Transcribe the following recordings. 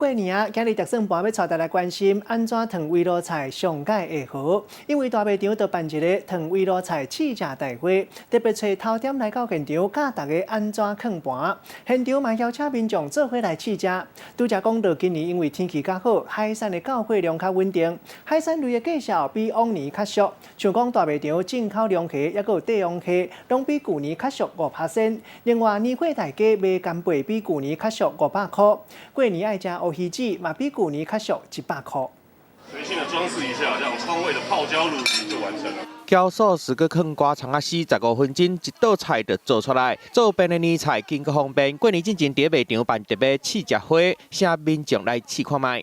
過年啊，今日特算盤欲帶大家來關心按怎燙圍爐菜上蓋會好，因為大賣場就辦一個燙圍爐菜試食大會，特別揣頭點來到現場教大家按怎囥盤。現場嘛邀請民眾做伙來試食。拄才講到今年因為天氣較好，海產的到貨量較穩定，海產類的價數比往年較俗。像講大賣場進口龍蝦，抑閣有帝王蟹，攏比舊年較俗5%。另外年貨大家賣干貝比舊年較俗500箍。過年愛食烏魚子嘛比舊年較俗100箍。隨性的裝飾一下，這樣川味的泡椒鱸魚就完成了。酵素絲閣囥瓜蔥仔絲，15分鐘一道菜就做出來。做便的年菜真閣方便。過年進前佇賣場辦特別試食會，請民眾來試看覓。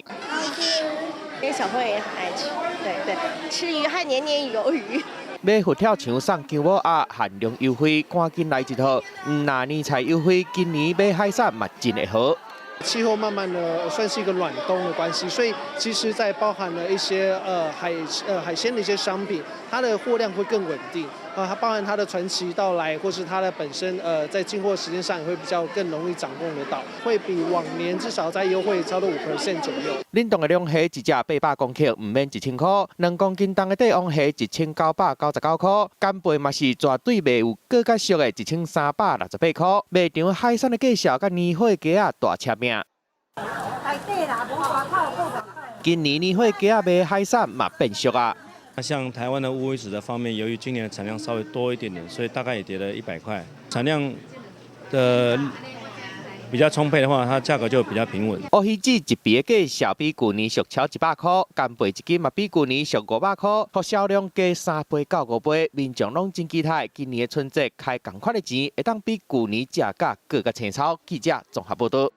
給小朋友也很愛吃，對對，吃魚還年年有餘。買佛跳牆送薑母鴨，限量優惠，趕緊來一套。毋但年菜優惠，今年買海產嘛真會好。氣候慢慢的算是一個暖冬的關係，所以其實，在包含了一些海鮮的一些商品，它的貨量會更穩定啊，它包含它的船期到來，或是它的本身在進貨時間上也會比較更容易掌控得到，會比往年至少在優惠差不多5% 左右。冷凍的龍蝦一隻800公克，毋免1000箍；2公斤重的帝王蝦1999箍。干貝嘛是絕對袂有閣較俗的1368箍。賣場海產的介紹，佮年貨雞仔大車命。今年年貨雞仔賣海產嘛變俗啊！那像台灣的烏魚子的方面，由於今年的產量稍微多一點點，所以大概也跌了100塊。產量的比較充沛的話，它價格就比較平穩。烏魚子一皮的價數比舊年俗超100箍，干貝一斤嘛比舊年俗500箍，復銷量加3倍到5倍，民眾攏真期待今年的春節開仝款的錢，會當比舊年食甲閣較青草。記者綜合報導。